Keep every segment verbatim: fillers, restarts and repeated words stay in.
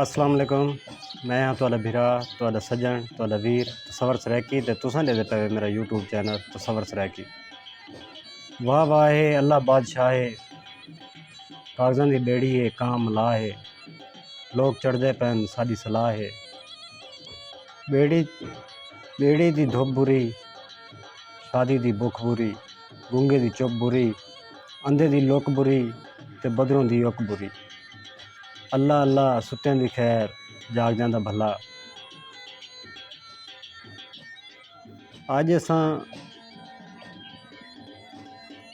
السلام علیکم، میں ہاں تہاݙا بھرا، تہاݙا سڄݨ، تہاݙا ویر تصور سرائیکی، تے تساں ݙیہدے پئے میرا یوٹیوب چینل تصور سرائیکی۔ واہ واہ ہے، اللہ بادشاہ ہے، کاغذاں دی ٻیڑی ہے، کاں ملاح ہے، لوک چڑھدے پئن، ساݙی صلاح ہے۔ ٻیڑی، ٻیڑی دی دھپ بری، شادی دی بکھ بری، گنگے دی چپ بری، اندھے دی لک بری، تے بدروں دی اک بری۔ اللہ اللہ، ستیاں دی خیر، جاڳدیاں دا بھلا۔ اڄ اساں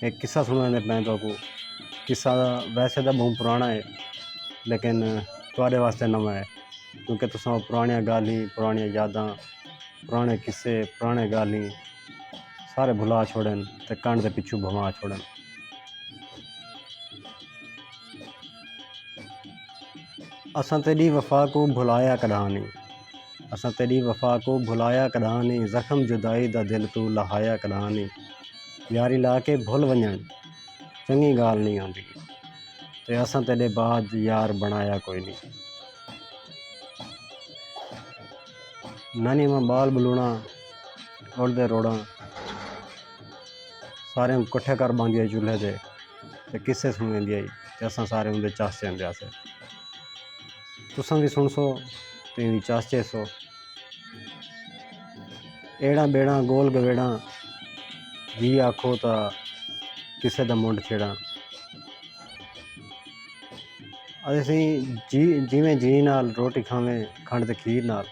ہک قصہ سݨاویندے پئے تہاکوں۔ قصہ ویسے تاں ٻہوں پراݨا ہے، لیکن تہاݙے واسطے نواں ہے، کیونکہ تساں پراݨیاں ڳالھیں، پراݨیاں یاداں، پراݨے قصے، پراݨے ڳالھیں سارے بھلا چھوڑن تے کن دے پچھوں بھنوا چھوڑن۔ اساں تیݙی وفا کوں بھلایا کݙاں نی، اساں تیݙی وفا کوں بھلایا کݙاں نی، زخم جدائی دا دل توں لہایا کݙاں نی۔ یاری لا کے بھل ونڄݨ چنڳی ڳالھ نی ہوندی، تے اساں تیݙے بعد یار بݨایا کوئی نی۔ نہ نیواں ٻال ٻلوڑاں، اڑدے روڑاں، سارے کوں کٹھے کر ٻاہندی ہئی چولھے تے، تے قصے سݨویندی ہئی، تے اساں سارے اوندے چس چیندے ہاسے۔ تساں وی سݨسو تے ایندی چس چیسو۔ ایڑاں ٻیڑاں گول گویڑاں، جی آکھو تاں قصے دا منڈھ چھیڑاں۔ اسی جی، جیویں جی نال روٹی کھاویں، کھنڈ تے کھیر نال۔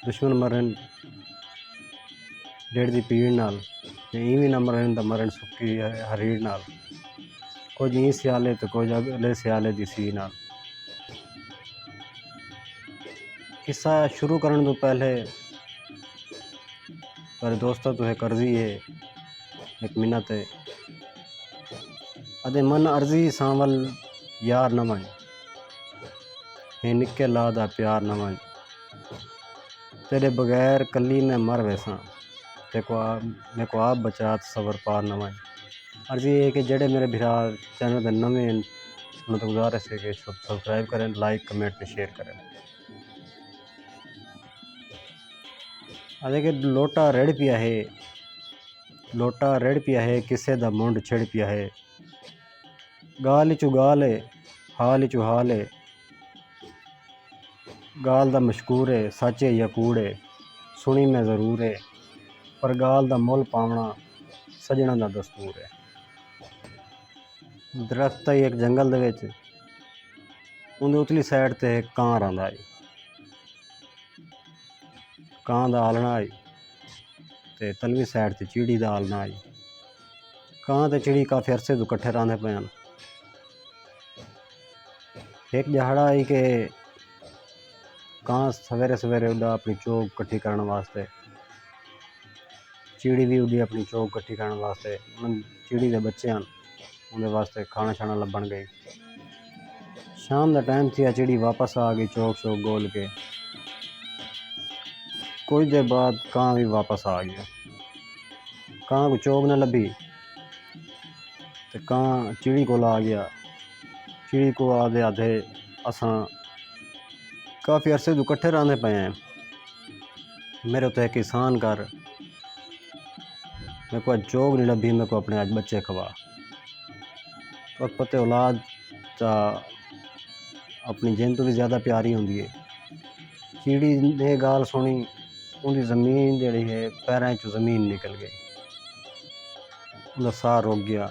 دشمن مرن ڈیڑھ دی پیڑ نال، تے ایویں نہ مرن تاں مرن سکی ہریڑ نال۔ کجھ ایں سیالے تے کجھ اڳلے سیالے دی سی نال۔ قصہ شروع کرݨ توں پہلے میرے دوستاں توں ہک عرضی ہے، ہک منت ہے۔ ادے من عرضی سانول یار نہ ونڄ، ہے نکے لا دا پیار نہ ونڄ۔ تیݙے بغیر کلی میں مر ویساں، تیکو آپ، میکو آپ بچا تصور پار نہ ونڄ۔ عرضی ہے کہ جیڑھے میرے بھرا چینل تے نویں ہن، انہاں توں گزارش ہے کہ سب-، سبسکرائب کریں، لائک، کمنٹ تے شیئر کریں۔ ادے کہ لوٹا رڑھ پیا ہے، لوٹا رڑھ پیا ہے، قصے دا منڈھ چھڑ پیا ہے۔ ڳالھ اچوں ڳالھ ہے، حال اچوں حال ہے۔ ڳالھ دا مشکور ہے، سچ ہے یا کوڑ ہے، سݨی میں ضرور ہے، پر ڳالھ دا مل پاوݨا سڄݨاں دا دستور ہے۔ درخت ہئی ہک جنگل دے وچ، اوندے اتلی سائیڈ تے ہک کاں رہندا ہئی۔ کاں دا آلݨا ہئی تے تلویں سائیڈ تے چیڑی دا آلݨا ہئی۔ کاں تے چیڑی کافی عرصے توں کٹھے رہندے پئے ہن۔ ہک ݙیہاڑا ہئی کہ کاں سویرے سویرے اݙا اپݨی چوگ کٹھی کرݨ واسطے، چیڑی وی اݙی اپݨی چوگ کٹھی کرݨ واسطے، انہاں چیڑی دے ٻچے ہن، اوندے واسطے کھاݨا شاݨا لبھݨ ڳئی۔ شام دا ٹائم تھیا، چڑی واپس آ ڳئی چوگ شوگ ڳول کے۔ کجھ دیر بعد کاں وی واپس آ ڳیا۔ کاں کوں چوگ نہ لبھی تے کاں چڑی کول آ ڳیا۔ چڑی کوں آہدے آہدے، اساں کافی عرصے توں کٹھے رہندے پئے ہیں، میرے اتے ہک احسان کر، میکوں اڄ چوگ نی لبھی، میکوں اپݨے اڄ ٻچے کھوا۔ تہاکوں پتہ ہے اولاد تاں اپݨی جند توں وی زیادہ پیاری ہوندی ہے۔ چیڑی نے ڳالھ سݨی، اوندی زمین جیڑھی ہے پیراں چوں زمین نکل ڳئی، اوندا ساہ رک ڳیا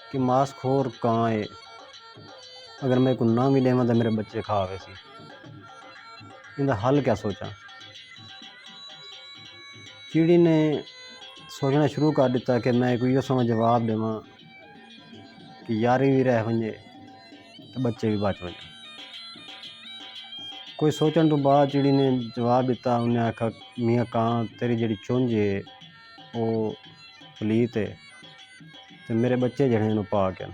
کہ ماس خور کاں ہے، اگر میں کوں نہ وی ݙیواں تاں میرے ٻچے کھا ویسی۔ ایندا حل کیا سوچاں؟ چیڑی نے سوچݨا شروع کر ݙتا کہ میں کوں ایہو سواں جواب ݙیواں کہ یاری وی رہ ونڄے تے ٻچے وی بچ ونڄن۔ کجھ سوچݨ توں بعد چیڑی نے جواب ݙتا، انہیں آکھا، میاں کاں، تیری جیڑھی چنج ہے، او پلیت ہے، تے میرے ٻچے جیڑھے ہن او پاک ہن۔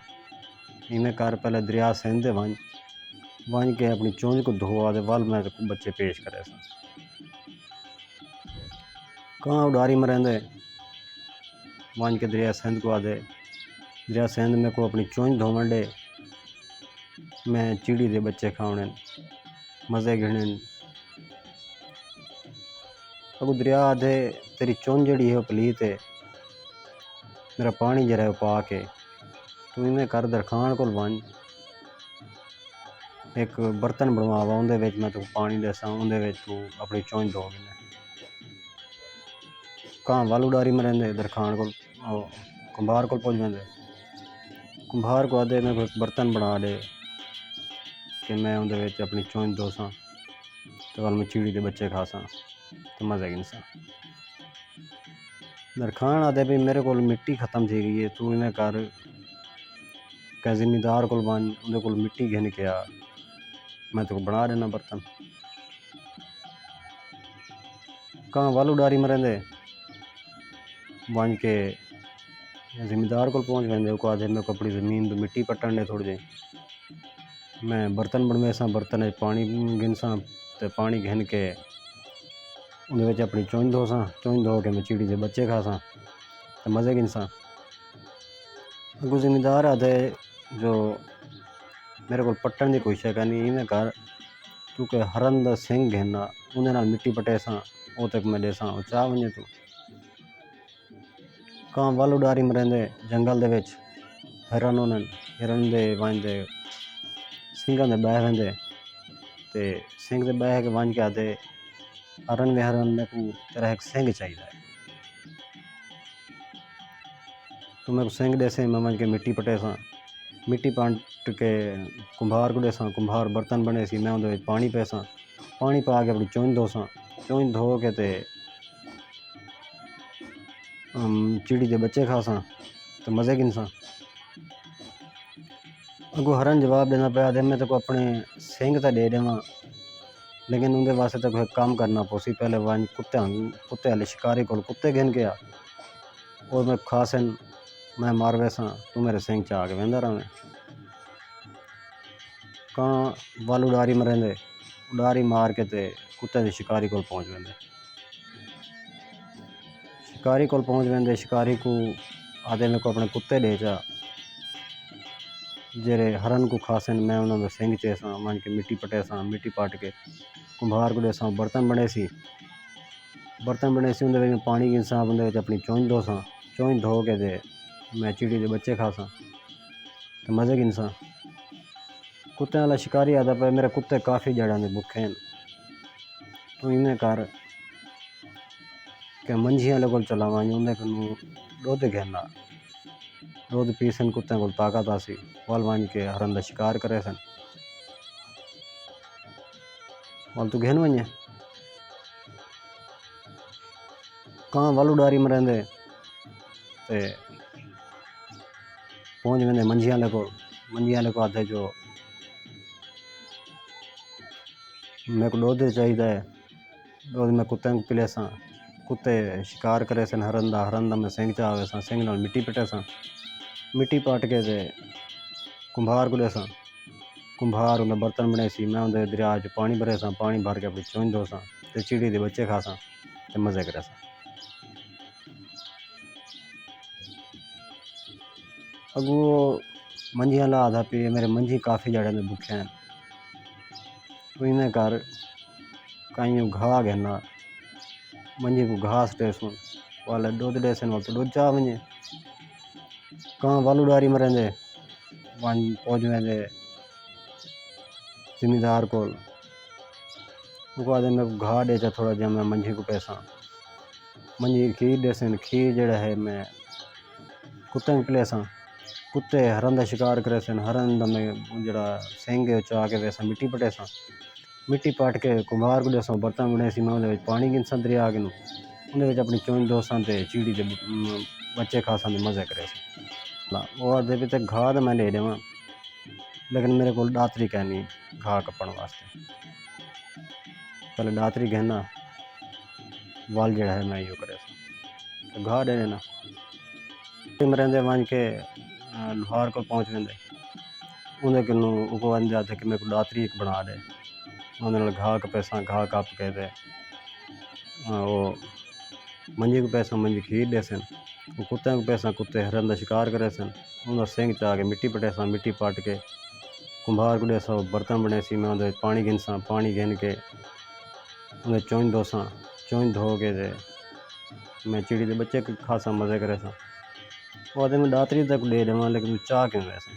ایویں کر، پہلے دریا سندھ تے ونڄ، ونڄ کے اپݨی چنڄ کوں دھو آ تے ول میں تیکوں ٻچے پیش کریساں۔ کاں اݙاری مریندے ونڄ کے دریا سندھ کوں آہدے، دریا سندھ، میکوں اپݨی چنڄ دھووݨ ݙے، میں چڑی دے ٻچے کھاوݨے ہن، مزے گھنݨے ہن۔ اڳوں دریا آہدے، تیݙی چنڄ جیڑھی ہے او پلیت ہے، میرا پاݨی جیڑھا ہے او پاک ہے۔ توں ایویں کر، درکھاݨ کول ونڄ، ہک برتن بݨوا، اوندے وچ میں تیکوں پاݨی ݙیساں، اوندے وچ توں اپݨی چنڄ دھو گھن۔ کاں ول اݙاری مریندے، درکھاݨ کول، او، کمبھار کول پڄ ویندے۔ کمبھار کوں آہدے، میکوں ہک برتن بݨا ݙے کہ میں اوندے وچ اپݨی چنڄ دھوساں تے ول میں چڑی دے ٻچے کھاساں تے مزے گھنساں۔ درکھاݨ آہدے، بھئی میرے کول مٹی ختم تھی ڳئی ہے، توں ایویں کر، کہیں زمیندار کول ونڄ، اوندے کول مٹی گھن کے آ، میں تیکوں بݨا ݙینا برتن۔ کاں ول اݙاری مریندے، ونڄ کے زمیندار کول پہنچ ویندے، اوکوں آہدے، میکوں اپݨی زمین توں مٹی پٹݨ ݙے تھوڑی جئی، میں برتن بݨویساں، برتن وچ پاݨی گھنساں تے پاݨی گھن کے اوندے وچ اپݨی چنڄ دھوساں، چنڄ دھو کے میں چڑی دے ٻچے کھاساں تے مزے گھنساں۔ اڳوں زمیندار آہدے جو میرے کول پٹݨ دی کوئی شے کائنی، ایویں کر، توں کہ ہرن دا سنڳ گھن آ، اوندے نال مٹی پٹیساں، او تیکوں میں ݙیساں، او چا ونڄیں توں۔ کاں ول اݙاری مریندے، جنگل دے وچ ہرن ہوندن، ہرن دے ونڄ دے سنڳاں دے ٻہہ ویندے تے سنڳ دے ٻہہ کے ونڄ کے آہدے، ہرن وے ہرن، میکوں تیݙا ہک سنڳ چاہیدا ہے۔ توں میکوں سنڳ ݙیسیں، میں ونڄ کے مٹی پٹیساں۔ مٹی پٹ کے کمبھار کوں ݙیساں، کمبھار برتن بݨیسی، میں اوندے وچ پاݨی پیساں۔ پاݨی پا کے اپݨی چنڄ دھوساں۔ چنڄ دھو کے تے، ام، چڑی دے ٻچے کھاساں تے مزے گھنساں۔ اڳوں ہرن جواب ݙیندا پیا، آہدے، میں تیکوں اپݨے سنڳ تاں ݙے ݙیواں، لیکن اوندے واسطے تیکوں ہک کم کرݨا پوسی، پہلے ونڄ کتیاں، کتے آلے شکاری کول کتے گھن کے آ، او میکوں کھاسن، میں مر ویساں، توں میرے سنڳ چا کے ویندا رہویں۔ کاں ول اݙاری مریندے، اݙاری مار کے تے کتے دے شکاری کول پہنچ ویندے۔ شکاری کول پہنچ ویندے، شکاری کوں آہدے، میکوں اپݨے کتے ݙے چا، جیڑھے ہرن کوں کھاسن، میں انہاں دا سنڳ چیساں، ونڄ کے مٹی پٹیساں، مٹی پٹ کے کمبھار کوں ݙیساں، برتن بݨیسی۔ برتن بݨیسی، اوندے وچ میں پاݨی گھنساں، اوندے وچ اپݨی چنڄ دھوساں، چنڄ دھو کے تے میں چڑی دے ٻچے کھاساں تے مزے گھنساں۔ کتیاں آلا شکاری آہدا پئے، میرے کتے کافی ڄاڑاں دے بکھے ہن، توں ایویں کر کہ منجھیاں آلے کول چلا ونڄ، اوندے کنوں ݙودھ گھن آ، ݙودھ پیسن، کتیاں کول طاقت آسی، ول ونڄ کے ہرن دا شکار کریسن۔ ول توں گھن ونڄیں۔ کاں ول اݙاری مریندے تے پہنچ ویندے منجھیاں آلے کول۔ منجھیاں آلے کوں آہدے جو میکوں ݙودھ چاہیدا ہے، ݙودھ میں کتیاں کوں پلیساں۔ کتے شکار کریسن ہرن دا، ہرن دا میں سنڳ چا ویساں، سنڳ نال مٹی پٹیساں۔ مٹی پٹ کے تے کمبھار کوں ݙیساں۔ کمبھار اوندا برتن بݨیسی، میں اوندے دریا چ پاݨی بھریساں، پاݨی بھر کے اپݨی چنڄ دھوساں تے چڑی دے ٻچے کھاساں تے مزے کریساں۔ اڳوں او منجھیاں آلا آہدا پئے، میرے منجھی کافی ڄاڑاں دے بکھے ہن، توں ایویں کر، کائیں گھاہ گھن آ، منجھی کوں گھاس ݙیسوں، ول ݙودھ ݙیسن، ول توں ݙودھ چا ونڄیں۔ کاں ول اݙاری مریندے، ونڄ پہنچ ویندے زمیندار کول۔ اوکوں آہدے، میکوں گھاہ ݙے چا تھوڑا جیہا، میں منجھی کوں پیساں۔ منجھی کھیر ݙیسن، کھیر جیڑھا ہے میں کتیاں کوں پلیساں۔ کتے ہرن دا شکار کریسن، ہرن دا میں جیڑھا سنڳ ہے او چا کے ویساں، مٹی پٹیساں۔ مٹی پٹ کے کمبھار کوں ݙیساں، برتن بݨیسی، میں اوندے وچ پاݨی گھنساں دریا کنوں، اوندے وچ اپݨی چنڄ دھوساں تے چڑی دے ٻ-، ٻچے کھاساں تے مزے کریساں۔ او آہدے پئے تے گھاہ تاں میں ݙے ݙیواں، لیکن میرے کول ݙاتری کائنی گھاہ کپݨ واسطے۔ پہلے ݙاتری گھن آ، ول جیڑھا ہے میں ایہو کریساں۔ تے گھاہ ݙے ݙینا۔ مریندے ونڄ کے لوہار کول پہنچ ویندے۔ اوندے کنوں اوکوں آہدے آہدے کہ میکوں ݙاتری ہک بݨا ݙے۔ اوندے نال گھا کپیساں، گھا کپ کے تے او منجی کوں پیساں، منجی کھیر ݙیسن۔ او کتیاں کوں پیساں، کتے ہرن دا شکار کریسن۔ اوندا سنڳ چا کے مٹی پٹیساں، مٹی پٹ کے کمبھار کوں ݙیساں، او برتن بݨیسی، میں اوندے وچ پاݨی گھنساں، پاݨی گھن کے اوندے چنج دھوساں، چنج دھو کے تے میں چڑی دے ٻچے کھاساں، مزے کریساں۔ او آہدے میں ݙاتری تیکوں ݙے ݙیواں، لیکن توں چا کیوں ویسیں؟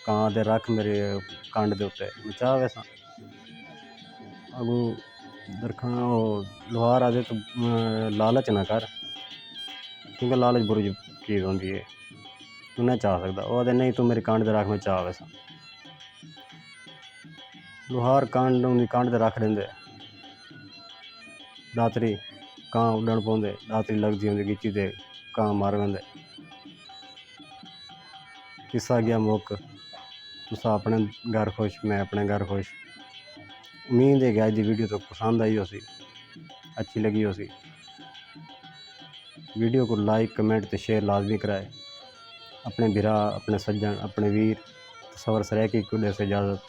کاں تے رکھ میݙے کنڈ دے اتے، میں چا ویساں۔ اڳوں درکھاں او لوہار آہدے توں لالچ نہ کر، کیونکہ لالچ بری چیز ہوندی ہے، توں نہ چا سڳدا۔ او آہدے نہیں، توں میݙے کنڈ تے رکھ، میں چا ویساں۔ لوہار کنڈ اوندی کنڈ تے رکھ ݙیندے۔ ݙاتری کاں اݙݨ پوندے، ݙاتری لڳدی اوندی ڳچی تے، کاں مر ویندے۔ قصہ ڳیا مک۔ تساں اپݨے گھر خوش، میں اپݨے گھر خوش۔ امید ہے کہ اڄ دی ویڈیو تہاکوں پسند آئی ہوسی، اچھی لڳی ہوسی۔ ویڈیو کوں لائک، کمنٹ تے شیئر لازمی کرائے۔ اپݨے بھرا، اپݨے سڄݨ، اپݨے ویر تصور سرائیکی کوں ݙیسے اجازت۔